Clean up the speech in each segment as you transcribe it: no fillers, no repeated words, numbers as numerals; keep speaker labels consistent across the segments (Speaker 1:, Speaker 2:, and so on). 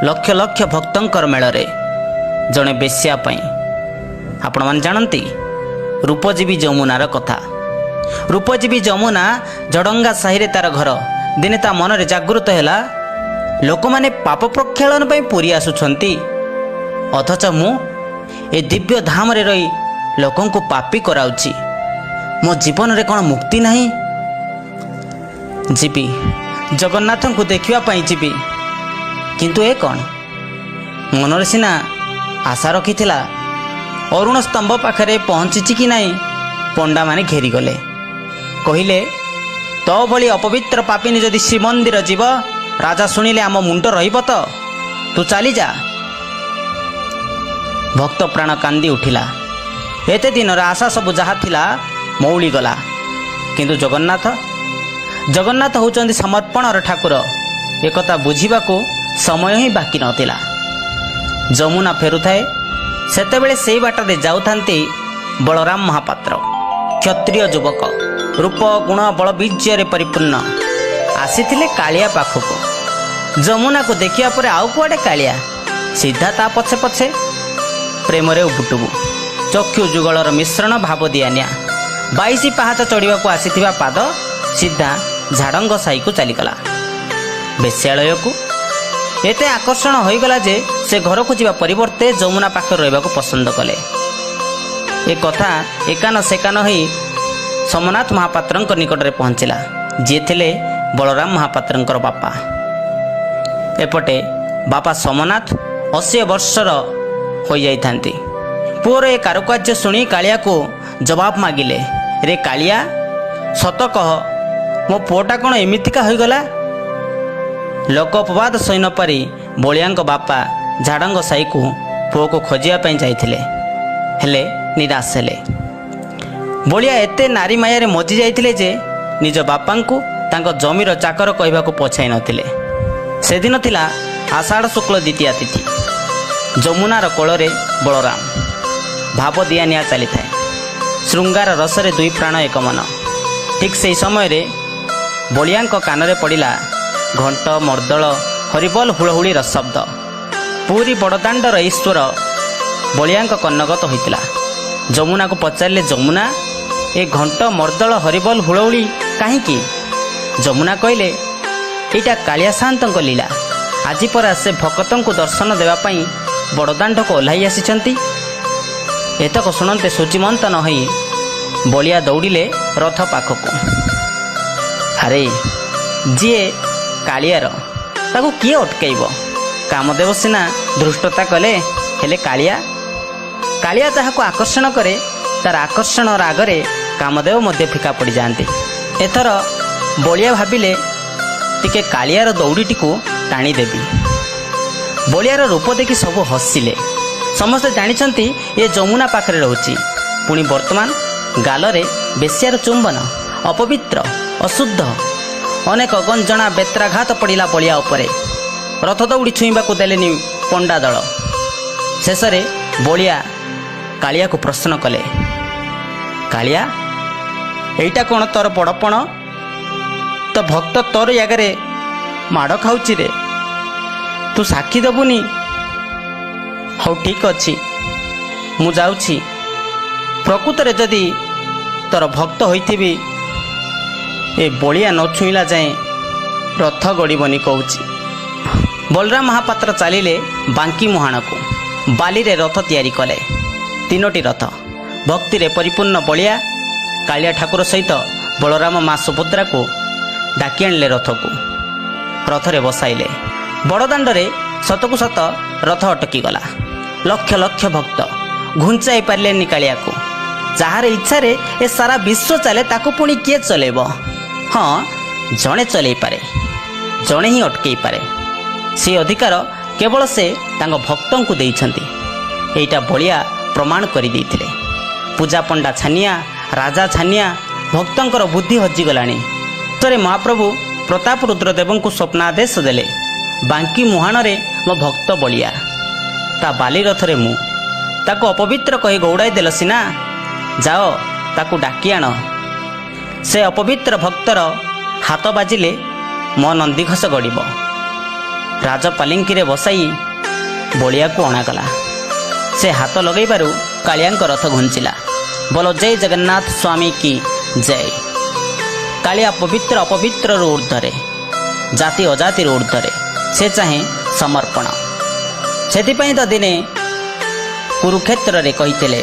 Speaker 1: ଲକ୍ଷ ଲକ୍ଷ ଭକ୍ତଙ୍କର ମେଳରେ ଜଣେ ବେଶ୍ୟା ପାଇଁ। ଆପଣମାନେ ଜାଣନ୍ତି ରୂପଜୀବୀ ଯମୁନାର କଥା। ରୂପଜୀବୀ ଯମୁନା, ଜଡ଼ଙ୍ଗା ସାହିରେ ତାର ଘର। ଦିନେ ତା ମନରେ ଜାଗୃତ ହେଲା, ଲୋକମାନେ ପାପ ପ୍ରକ୍ଷାଳନ ପାଇଁ ପୁରୀ ଆସୁଛନ୍ତି, ଅଥଚ ମୁଁ ଏ ଦିବ୍ୟ ଧାମରେ ରହି ଲୋକଙ୍କୁ ପାପୀ କରାଉଛି। ମୋ ଜୀବନରେ କ'ଣ ମୁକ୍ତି ନାହିଁ? ଯିବି, ଜଗନ୍ନାଥଙ୍କୁ ଦେଖିବା ପାଇଁ ଯିବି। କିନ୍ତୁ ଏ କ'ଣ? ମନରେ ସିନା ଆଶା ରଖିଥିଲା, ଅରୁଣ ସ୍ତମ୍ଭ ପାଖରେ ପହଞ୍ଚିଛି କି ନାହିଁ, ପଣ୍ଡାମାନେ ଘେରିଗଲେ। କହିଲେ, ତୋ ଭଳି ଅପବିତ୍ର ପାପିନୀ ଯଦି ଶ୍ରୀମନ୍ଦିର ଯିବ, ରାଜା ଶୁଣିଲେ ଆମ ମୁଣ୍ଡ ରହିବ ତ? ତୁ ଚାଲିଯା। ଭକ୍ତ ପ୍ରାଣ କାନ୍ଦି ଉଠିଲା। ଏତେ ଦିନର ଆଶା ସବୁ ଯାହା ଥିଲା ମଉଳିଗଲା। କିନ୍ତୁ ଜଗନ୍ନାଥ, ଜଗନ୍ନାଥ ହେଉଛନ୍ତି ସମର୍ପଣର ଠାକୁର, ଏକଥା ବୁଝିବାକୁ ସମୟ ହିଁ ବାକି ନଥିଲା। ଯମୁନା ଫେରୁଥାଏ, ସେତେବେଳେ ସେଇ ବାଟରେ ଯାଉଥାନ୍ତି ବଳରାମ ମହାପାତ୍ର। କ୍ଷତ୍ରିୟ ଯୁବକ, ରୂପ ଗୁଣ ବଳ ବୀର୍ଯ୍ୟରେ ପରିପୂର୍ଣ୍ଣ। ଆସିଥିଲେ କାଳିଆ ପାଖକୁ। ଯମୁନାକୁ ଦେଖିବା ପରେ ଆଉ କୁଆଡ଼େ କାଳିଆ, ସିଧା ତା ପଛେ ପଛେ। ପ୍ରେମରେ ଉବୁଟୁବୁ, ଚକ୍ଷୁ ଯୁଗଳର ମିଶ୍ରଣ ଭାବ ଦିଆନିଆ। 22 ପାହାଚ ଚଢ଼ିବାକୁ ଆସିଥିବା ପାଦ ସିଧା ଝାଡ଼ଙ୍ଗ ସାହିକୁ ଚାଲିଗଲା, ବେଶ୍ୟାଳୟକୁ। ଏତେ ଆକର୍ଷଣ ହୋଇଗଲା ଯେ ସେ ଘରକୁ ଯିବା ପରିବର୍ତ୍ତେ ଯମୁନା ପାଖରେ ରହିବାକୁ ପସନ୍ଦ କଲେ। ଏ କଥା ଏକାନ ସେକାନ ହୋଇ ସୋମନାଥ ମହାପାତ୍ରଙ୍କ ନିକଟରେ ପହଞ୍ଚିଲା, ଯିଏ ଥିଲେ ବଳରାମ ମହାପାତ୍ରଙ୍କର ବାପା। ଏପଟେ ବାପା ସୋମନାଥ 80 ବର୍ଷର ହୋଇଯାଇଥାନ୍ତି। ପୁଅର ଏ କାରୁକାର୍ଯ୍ୟ ଶୁଣି କାଳିଆକୁ ଜବାବ ମାଗିଲେ, ରେ କାଳିଆ, ସତ କହ, ମୋ ପୁଅଟା କ'ଣ ଏମିତିକା ହୋଇଗଲା? ଲୋକ ଅପବାଦ ସହି ନପାରି ବଳିଆଙ୍କ ବାପା ଝାଡ଼ଙ୍ଗ ସାହିକୁ ପୁଅକୁ ଖୋଜିବା ପାଇଁ ଯାଇଥିଲେ, ହେଲେ ନିରାଶ ହେଲେ। ବଳିଆ ଏତେ ନାରୀ ମାୟାରେ ମଜି ଯାଇଥିଲେ ଯେ ନିଜ ବାପାଙ୍କୁ ତାଙ୍କ ଜମିର ଚାକର କହିବାକୁ ପଛାଇ ନଥିଲେ। ସେଦିନ ଥିଲା ଆଷାଢ଼ ଶୁକ୍ଳ ଦ୍ୱିତୀୟା ତିଥି। ଯମୁନାର କୋଳରେ ବଳରାମ। ଭାବ ଦିଆନିଆ ଚାଲିଥାଏ। ଶୃଙ୍ଗାର ରସରେ ଦୁଇ ପ୍ରାଣ ଏକ ମନ। ଠିକ୍ ସେହି ସମୟରେ ବଳିଆଙ୍କ କାନରେ ପଡ଼ିଲା ଘଣ୍ଟ, ମର୍ଦ୍ଦଳ, ହରିବୋଲ, ହୁଳହୁଳିର ଶବ୍ଦ। ପୁରୀ ବଡ଼ଦାଣ୍ଡର ଈଶ୍ୱର ବଳିଆଙ୍କ କର୍ଣ୍ଣଗତ ହୋଇଥିଲା। ଯମୁନାକୁ ପଚାରିଲେ, ଯମୁନା, ଏ ଘଣ୍ଟ, ମର୍ଦ୍ଦଳ, ହରିବୋଲ, ହୁଳହୁଳି କାହିଁକି? ଯମୁନା କହିଲେ, ଏଇଟା କାଳିଆ ସାଆନ୍ତଙ୍କ ଲୀଳା। ଆଜି ପରା ସେ ଭକତଙ୍କୁ ଦର୍ଶନ ଦେବା ପାଇଁ ବଡ଼ଦାଣ୍ଡକୁ ଓହ୍ଲାଇ ଆସିଛନ୍ତି। ଏତକ ଶୁଣନ୍ତେ ଶୁଚିମନ୍ତ ନ ହୋଇ ବଳିଆ ଦୌଡ଼ିଲେ ରଥ ପାଖକୁ। ଆରେ, ଯିଏ କାଳିଆର ତାକୁ କିଏ ଅଟକେଇବ? କାମଦେବ ସିନା ଧୃଷ୍ଟତା କଲେ, ହେଲେ କାଳିଆ, କାଳିଆ ଯାହାକୁ ଆକର୍ଷଣ କରେ, ତାର ଆକର୍ଷଣର ଆଗରେ କାମଦେବ ମଧ୍ୟ ଫିକା ପଡ଼ିଯାଆନ୍ତି। ଏଥର ବଳିଆ ଭାବିଲେ, ଟିକେ କାଳିଆର ଦଉଡ଼ିଟିକୁ ଟାଣିଦେବି। ବଳିଆର ରୂପ ଦେଖି ସବୁ ହସିଲେ। ସମସ୍ତେ ଜାଣିଛନ୍ତି ଏ ଯମୁନା ପାଖରେ ରହୁଛି, ପୁଣି ବର୍ତ୍ତମାନ ଗାଲରେ ବେଶ୍ୟାର ଚୁମ୍ବନ। ଅପବିତ୍ର, ଅଶୁଦ୍ଧ। ଅନେକ ଗଞ୍ଜଣା, ବେତ୍ରାଘାତ ପଡ଼ିଲା ବଳିଆ ଉପରେ। ରଥ ଦଉଡ଼ି ଛୁଇଁବାକୁ ଦେଲେନି ପଣ୍ଡା ଦଳ। ଶେଷରେ ବଳିଆ କାଳିଆକୁ ପ୍ରଶ୍ନ କଲେ, କାଳିଆ, ଏଇଟା କ'ଣ ତୋର ବଡ଼ପଣ? ତ ଭକ୍ତ ତୋର ଆଗରେ ମାଡ଼ ଖାଉଛି ରେ, ତୁ ସାକ୍ଷୀ ଦେବୁନି? ହଉ, ଠିକ୍ ଅଛି, ମୁଁ ଯାଉଛି। ପ୍ରକୃତରେ ଯଦି ତୋର ଭକ୍ତ ହୋଇଥିବି, ଏ ବଳିଆ ନ ଛୁଇଁଲା ଯାଏଁ ରଥ ଗଡ଼ିବନି କହୁଛି। ବଳରାମ ମହାପାତ୍ର ଚାଲିଲେ ବାଙ୍କି ମୁହାଣକୁ। ବାଲିରେ ରଥ ତିଆରି କଲେ, ତିନୋଟି ରଥ। ଭକ୍ତିରେ ପରିପୂର୍ଣ୍ଣ ବଳିଆ କାଳିଆ ଠାକୁର ସହିତ ବଳରାମ, ମା ସୁଭଦ୍ରାକୁ ଡାକି ଆଣିଲେ ରଥକୁ। ରଥରେ ବସାଇଲେ। ବଡ଼ଦାଣ୍ଡରେ ସତକୁ ସତ ରଥ ଅଟକିଗଲା। ଲକ୍ଷ ଲକ୍ଷ ଭକ୍ତ ଘୁଞ୍ଚାଇ ପାରିଲେନି କାଳିଆକୁ। ଯାହାର ଇଚ୍ଛାରେ ଏ ସାରା ବିଶ୍ୱ ଚାଲେ, ତାକୁ ପୁଣି କିଏ ଚଲେଇବ? ହଁ, ଜଣେ ଚଲେଇ ପାରେ, ଜଣେ ହିଁ ଅଟକେଇ ପାରେ। ସେ ଅଧିକାର କେବଳ ସେ ତାଙ୍କ ଭକ୍ତଙ୍କୁ ଦେଇଛନ୍ତି। ଏଇଟା ବଳିଆ ପ୍ରମାଣ କରିଦେଇଥିଲେ। ପୂଜାପଣ୍ଡା ଛାନିଆ, ରାଜା ଛାନିଆ, ଭକ୍ତଙ୍କର ବୁଦ୍ଧି ହଜିଗଲାଣି। ଥରେ ମହାପ୍ରଭୁ ପ୍ରତାପ ରୁଦ୍ରଦେବଙ୍କୁ ସ୍ୱପ୍ନାଦେଶ ଦେଲେ, ବାଙ୍କି ମୁହାଣରେ ମୋ ଭକ୍ତ ବଳିଆ, ତା ବାଲି ରଥରେ ମୁଁ। ତାକୁ ଅପବିତ୍ର କହି ଘଉଡ଼ାଇ ଦେଲ ସିନା, ଯାଅ ତାକୁ ଡାକି ଆଣ। ସେ ଅପବିତ୍ର ଭକ୍ତର ହାତ ବାଜିଲେ ମୋ ନନ୍ଦିଘୋଷ ଗଡ଼ିବ। ରାଜପାଲିଙ୍କିରେ ବସାଇ ବଳିଆକୁ ଅଣାଗଲା। ସେ ହାତ ଲଗାଇବାରୁ କାଳିଆଙ୍କ ରଥ ଘୁଞ୍ଚିଲା। ବୋଲ ଜୟ ଜଗନ୍ନାଥ ସ୍ୱାମୀ କି ଜୟ। କାଳିଆ ପବିତ୍ର ଅପବିତ୍ରରୁ ଉର୍ଦ୍ଧ୍ୱରେ, ଜାତି ଅଜାତିରୁ ଉର୍ଦ୍ଧ୍ୱରେ। ସେ ଚାହେଁ ସମର୍ପଣ। ସେଥିପାଇଁ ତ ଦିନେ କୁରୁକ୍ଷେତ୍ରରେ କହିଥିଲେ,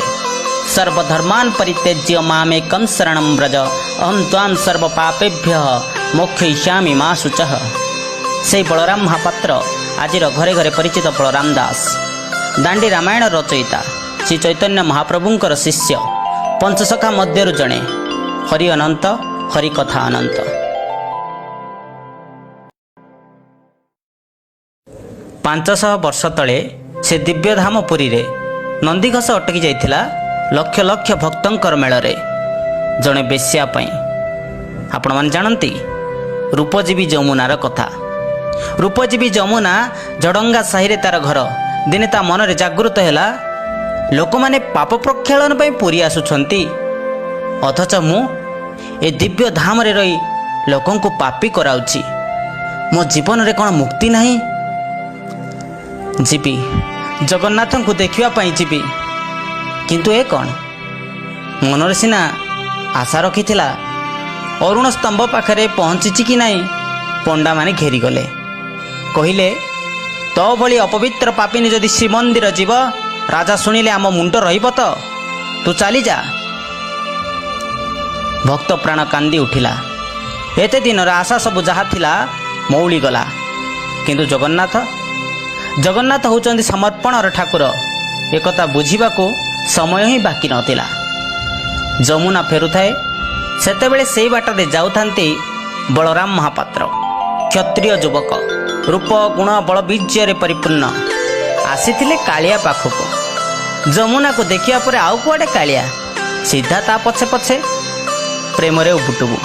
Speaker 1: ସର୍ବଧର୍ମାନ ପରିତ୍ୟଜ୍ୟ ମାମେକଂ ଶରଣଂ ବ୍ରଜ ଅହଂ ତ୍ୱାಂ ସର୍ବ ପାପେଭ୍ୟ ମୋକ୍ଷୟିଷ୍ୟାମି ମା ଶୁଚଃ। ସେଇ ବଳରାମ ମହାପାତ୍ର, ଆଜିର ଘରେ ଘରେ ପରିଚିତ ବଳରାମ ଦାସ, ଦାଣ୍ଡି ରାମାୟଣ ରଚୟିତା, ଶ୍ରୀ ଚୈତନ୍ୟ ମହାପ୍ରଭୁଙ୍କର ଶିଷ୍ୟ, ପଞ୍ଚସଖା ମଧ୍ୟରୁ ଜଣେ। ହରି ଅନନ୍ତ, ହରି କଥା ଅନନ୍ତ। 500 ବର୍ଷ ତଳେ ସେ ଦିବ୍ୟଧାମ ପୁରୀରେ ନନ୍ଦିଘୋଷ ଅଟକି ଯାଇଥିଲା ଲକ୍ଷ ଲକ୍ଷ ଭକ୍ତଙ୍କର ମେଳରେ ଜଣେ ବେଶ୍ୟା ପାଇଁ। ଆପଣମାନେ ଜାଣନ୍ତି ରୂପଜୀବୀ ଯମୁନାର କଥା। ରୂପଜୀବୀ ଯମୁନା, ଜଡ଼ଙ୍ଗା ସାହିରେ ତାର ଘର। ଦିନେ ତା ମନରେ ଜାଗୃତ ହେଲା, ଲୋକମାନେ ପାପ ପ୍ରକ୍ଷାଳନ ପାଇଁ ପୁରୀ ଆସୁଛନ୍ତି, ଅଥଚ ମୁଁ ଏ ଦିବ୍ୟ ଧାମରେ ରହି ଲୋକଙ୍କୁ ପାପୀ କରାଉଛି। ମୋ ଜୀବନରେ କ'ଣ ମୁକ୍ତି ନାହିଁ? ଯିବି, ଜଗନ୍ନାଥଙ୍କୁ ଦେଖିବା ପାଇଁ ଯିବି। କିନ୍ତୁ ଏ କ'ଣ? ମନରେ ସିନା ଆଶା ରଖିଥିଲା, ଅରୁଣ ସ୍ତମ୍ଭ ପାଖରେ ପହଞ୍ଚିଛି କି ନାହିଁ, ପଣ୍ଡାମାନେ ଘେରିଗଲେ। କହିଲେ, ତୋ ଭଳି ଅପବିତ୍ର ପାପିନୀ ଯଦି ଶ୍ରୀମନ୍ଦିର ଯିବ, ରାଜା ଶୁଣିଲେ ଆମ ମୁଣ୍ଡ ରହିବ ତ? ତୁ ଚାଲିଯା। ଭକ୍ତ ପ୍ରାଣ କାନ୍ଦି ଉଠିଲା। ଏତେ ଦିନର ଆଶା ସବୁ ଯାହା ଥିଲା ମଉଳିଗଲା। କିନ୍ତୁ ଜଗନ୍ନାଥ, ଜଗନ୍ନାଥ ହେଉଛନ୍ତି ସମର୍ପଣର ଠାକୁର, ଏକଥା ବୁଝିବାକୁ ସମୟ ହିଁ ବାକି ନଥିଲା। ଯମୁନା ଫେରୁଥାଏ, ସେତେବେଳେ ସେଇ ବାଟରେ ଯାଉଥାନ୍ତି ବଳରାମ ମହାପାତ୍ର। କ୍ଷତ୍ରିୟ ଯୁବକ, ରୂପ ଗୁଣ ବଳ ବୀର୍ଯ୍ୟରେ ପରିପୂର୍ଣ୍ଣ। ଆସିଥିଲେ କାଳିଆ ପାଖକୁ। ଯମୁନାକୁ ଦେଖିବା ପରେ ଆଉ କୁଆଡ଼େ କାଳିଆ, ସିଧା ତା ପଛେ ପଛେ। ପ୍ରେମରେ ଉବୁଟୁବୁ,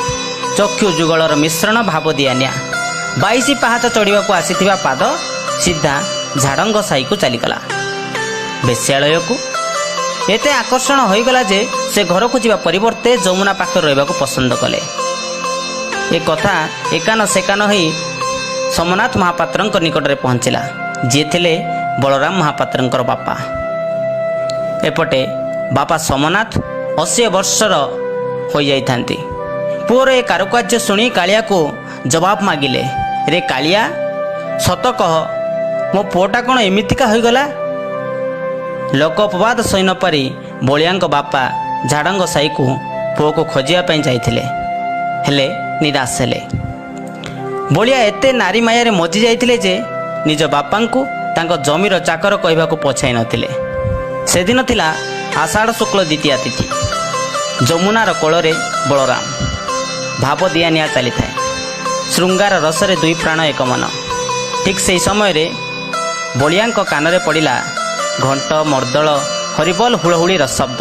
Speaker 1: ଚକ୍ଷୁ ଯୁଗଳର ମିଶ୍ରଣ ଭାବ ଦିଆନିଆ। 22 ପାହାଚ ଚଢ଼ିବାକୁ ଆସିଥିବା ପାଦ ସିଧା ଝାଡ଼ଙ୍ଗ ସାହିକୁ ଚାଲିଗଲା, ବେଶ୍ୟାଳୟକୁ। ଏତେ ଆକର୍ଷଣ ହୋଇଗଲା ଯେ ସେ ଘରକୁ ଯିବା ପରିବର୍ତ୍ତେ ଯମୁନା ପାଖରେ ରହିବାକୁ ପସନ୍ଦ କଲେ। ଏ କଥା ଏକାନ ସେକାନ ହୋଇ ସୋମନାଥ ମହାପାତ୍ରଙ୍କ ନିକଟରେ ପହଞ୍ଚିଲା, ଯିଏ ଥିଲେ ବଳରାମ ମହାପାତ୍ରଙ୍କର ବାପା। ଏପଟେ ବାପା ସୋମନାଥ 80 ବର୍ଷର ହୋଇଯାଇଥାନ୍ତି। ପୁଅର ଏ କାରୁକାର୍ଯ୍ୟ ଶୁଣି କାଳିଆକୁ ଜବାବ ମାଗିଲେ, ରେ କାଳିଆ, ସତ କହ, ମୋ ପୁଅଟା କ'ଣ ଏମିତିକା ହୋଇଗଲା? ଲୋକ ଅପବାଦ ସହି ନପାରି ବଳିଆଙ୍କ ବାପା ଝାଡ଼ଙ୍ଗ ସାହିକୁ ପୁଅକୁ ଖୋଜିବା ପାଇଁ ଯାଇଥିଲେ, ହେଲେ ନିରାଶ ହେଲେ। ବଳିଆ ଏତେ ନାରୀ ମାୟାରେ ମଜି ଯାଇଥିଲେ ଯେ ନିଜ ବାପାଙ୍କୁ ତାଙ୍କ ଜମିର ଚାକର କହିବାକୁ ପଛାଇ ନଥିଲେ। ସେଦିନ ଥିଲା ଆଷାଢ଼ ଶୁକ୍ଳ ଦ୍ୱିତୀୟା ତିଥି। ଯମୁନାର କୋଳରେ ବଳରାମ, ଭାବ ଦିଆ ନିଆ ଚାଲିଥାଏ। ଶୃଙ୍ଗାର ରସରେ ଦୁଇ ପ୍ରାଣ ଏକ ମନ। ଠିକ୍ ସେହି ସମୟରେ ବଳିଆଙ୍କ କାନରେ ପଡ଼ିଲା ଘଣ୍ଟ, ମର୍ଦ୍ଦଳ, ହରିବୋଲ, ହୁଳହୁଳିର ଶବ୍ଦ।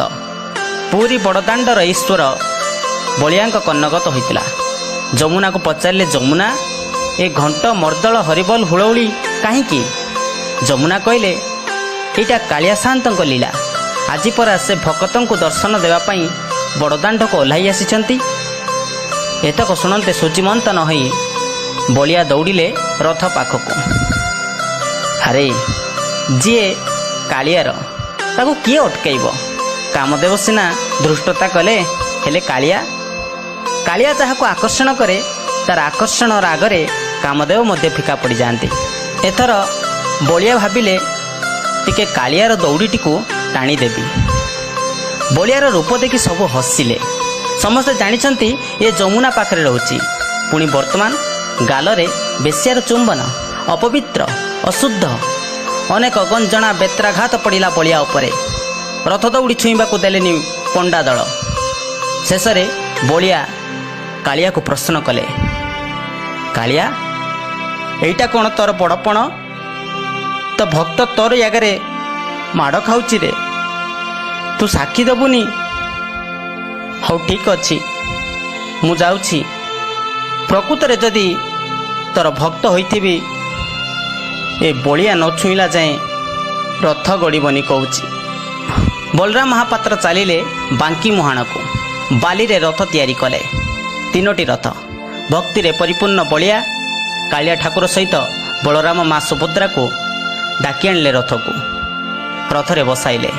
Speaker 1: ପୁରୀ ବଡ଼ଦାଣ୍ଡର ଈଶ୍ୱର ବଳିଆଙ୍କ କର୍ଣ୍ଣଗତ ହୋଇଥିଲା। ଯମୁନାକୁ ପଚାରିଲେ, ଯମୁନା, ଏ ଘଣ୍ଟ, ମର୍ଦ୍ଦଳ, ହରିବୋଲ, ହୁଳହୁଳି କାହିଁକି? ଯମୁନା କହିଲେ, ଏଇଟା କାଳିଆ ସାଆନ୍ତଙ୍କ ଲୀଳା। ଆଜି ପରା ସେ ଭକତଙ୍କୁ ଦର୍ଶନ ଦେବା ପାଇଁ ବଡ଼ଦାଣ୍ଡକୁ ଓହ୍ଲାଇ ଆସିଛନ୍ତି। ଏତକ ଶୁଣନ୍ତେ ଶୁଚିମନ୍ତ ନ ହୋଇ ବଳିଆ ଦୌଡ଼ିଲେ ରଥ ପାଖକୁ। ଆରେ, ଯିଏ କାଳିଆର ତାକୁ କିଏ ଅଟକେଇବ? କାମଦେବ ସିନା ଧୃଷ୍ଟତା କଲେ, ହେଲେ କାଳିଆ, କାଳିଆ ଯାହାକୁ ଆକର୍ଷଣ କରେ, ତାର ଆକର୍ଷଣର ଆଗରେ କାମଦେବ ମଧ୍ୟ ଫିକା ପଡ଼ିଯାଆନ୍ତି। ଏଥର ବଳିଆ ଭାବିଲେ, ଟିକେ କାଳିଆର ଦଉଡ଼ିଟିକୁ ଟାଣିଦେବି। ବଳିଆର ରୂପ ଦେଖି ସବୁ ହସିଲେ। ସମସ୍ତେ ଜାଣିଛନ୍ତି ଏ ଯମୁନା ପାଖରେ ରହୁଛି, ପୁଣି ବର୍ତ୍ତମାନ ଗାଲରେ ବେଶ୍ୟାର ଚୁମ୍ବନ। ଅପବିତ୍ର, ଅଶୁଦ୍ଧ। ଅନେକ ଗଞ୍ଜଣା, ବେତ୍ରାଘାତ ପଡ଼ିଲା ବଳିଆ ଉପରେ। ରଥ ଦଉଡ଼ି ଛୁଇଁବାକୁ ଦେଲେନି ପଣ୍ଡା ଦଳ। ଶେଷରେ ବଳିଆ କାଳିଆକୁ ପ୍ରଶ୍ନ କଲେ, କାଳିଆ, ଏଇଟା କ'ଣ ତୋର ବଡ଼ପଣ? ତ ଭକ୍ତ ତୋର ଆଗରେ ମାଡ଼ ଖାଉଛି ରେ, ତୁ ସାକ୍ଷୀ ଦେବୁନି? ହଉ, ଠିକ୍ ଅଛି, ମୁଁ ଯାଉଛି। ପ୍ରକୃତରେ ଯଦି ତୋର ଭକ୍ତ ହୋଇଥିବି, ଏ ବଳିଆ ନ ଛୁଇଁଲା ଯାଏଁ ରଥ ଗଡ଼ିବନି କହୁଛି। ବଳରାମ ମହାପାତ୍ର ଚାଲିଲେ ବାଙ୍କି ମୁହାଣକୁ। ବାଲିରେ ରଥ ତିଆରି କଲେ, ତିନୋଟି ରଥ। ଭକ୍ତିରେ ପରିପୂର୍ଣ୍ଣ ବଳିଆ କାଳିଆ ଠାକୁର ସହିତ ବଳରାମ ମା ସୁଭଦ୍ରାକୁ ଡାକି ଆଣିଲେ ରଥକୁ, ରଥରେ ବସାଇଲେ।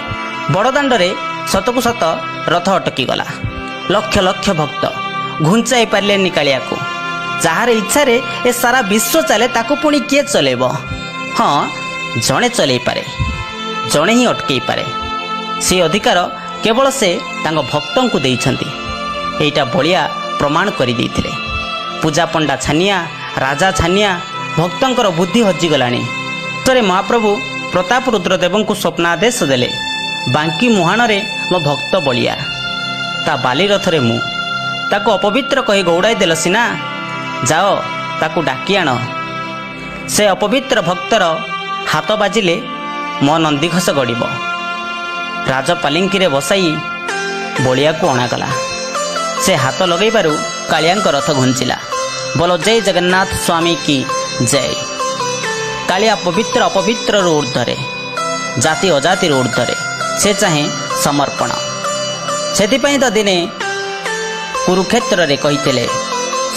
Speaker 1: ବଡ଼ଦାଣ୍ଡରେ ସତକୁ ସତ ରଥ ଅଟକିଗଲା। ଲକ୍ଷ ଲକ୍ଷ ଭକ୍ତ ଘୁଞ୍ଚାଇ ପାରିଲେନି କାଳିଆକୁ। ଯାହାର ଇଚ୍ଛାରେ ଏ ସାରା ବିଶ୍ୱ ଚାଲେ, ତାକୁ ପୁଣି କିଏ ଚଲେଇବ? ହଁ, ଜଣେ ଚଲେଇ ପାରେ, ଜଣେ ହିଁ ଅଟକେଇ ପାରେ। ସେ ଅଧିକାର କେବଳ ସେ ତାଙ୍କ ଭକ୍ତଙ୍କୁ ଦେଇଛନ୍ତି। ଏଇଟା ବଳିଆ ପ୍ରମାଣ କରିଦେଇଥିଲେ। ପୂଜାପଣ୍ଡା ଛାନିଆ, ରାଜା ଛାନିଆ, ଭକ୍ତଙ୍କର ବୁଦ୍ଧି ହଜିଗଲାଣି। ତରେ ମହାପ୍ରଭୁ ପ୍ରତାପ ରୁଦ୍ରଦେବଙ୍କୁ ସ୍ୱପ୍ନାଦେଶ ଦେଲେ, ବାଙ୍କି ମୁହାଣରେ ମୋ ଭକ୍ତ ବଳିଆ, ତା ବାଲି ରଥରେ ମୁଁ। ତାକୁ ଅପବିତ୍ର କହି ଘଉଡ଼ାଇ ଦେଲ ସିନା, ଯାଅ ତାକୁ ଡାକି ଆଣ। ସେ ଅପବିତ୍ର ଭକ୍ତର ହାତ ବାଜିଲେ ମୋ ନନ୍ଦିଘୋଷ ଗଡ଼ିବ। ରାଜପାଲିଙ୍କିରେ ବସାଇ ବଳିଆକୁ ଅଣାଗଲା। ସେ ହାତ ଲଗାଇବାରୁ କାଳିଆଙ୍କ ରଥ ଘୁଞ୍ଚିଲା। ବୋଲ ଜୟ ଜଗନ୍ନାଥ ସ୍ୱାମୀ କି ଜୟ। କାଳିଆ ପବିତ୍ର ଅପବିତ୍ରରୁ ଉର୍ଦ୍ଧ୍ୱରେ, ଜାତି ଅଜାତିରୁ ଉର୍ଦ୍ଧ୍ୱରେ। ସେ ଚାହେଁ ସମର୍ପଣ। ସେଥିପାଇଁ ତ ଦିନେ କୁରୁକ୍ଷେତ୍ରରେ କହିଥିଲେ,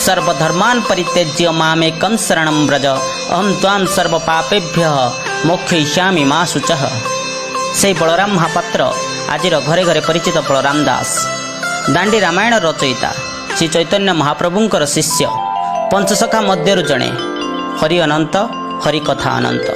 Speaker 1: ସର୍ବଧର୍ମାନ ପରିତ୍ୟଜ୍ୟ ମାମେକଂ ଶରଣଂ ବ୍ରଜ, ଅହଂ ତ୍ୱାಂ ସର୍ବ ପାପେଭ୍ୟ ମୋକ୍ଷୟିଷ୍ୟାମି ମା ଶୁଚଃ। ସେଇ ବଳରାମ ମହାପାତ୍ର, ଆଜିର ଘରେ ଘରେ ପରିଚିତ ବଳରାମ ଦାସ, ଦାଣ୍ଡି ରାମାୟଣ ରଚୟିତା, ଶ୍ରୀ ଚୈତନ୍ୟ ମହାପ୍ରଭୁଙ୍କର ଶିଷ୍ୟ, ପଞ୍ଚସଖା ମଧ୍ୟରୁ ଜଣେ। ହରି ଅନନ୍ତ, ହରି କଥା ଅନନ୍ତ।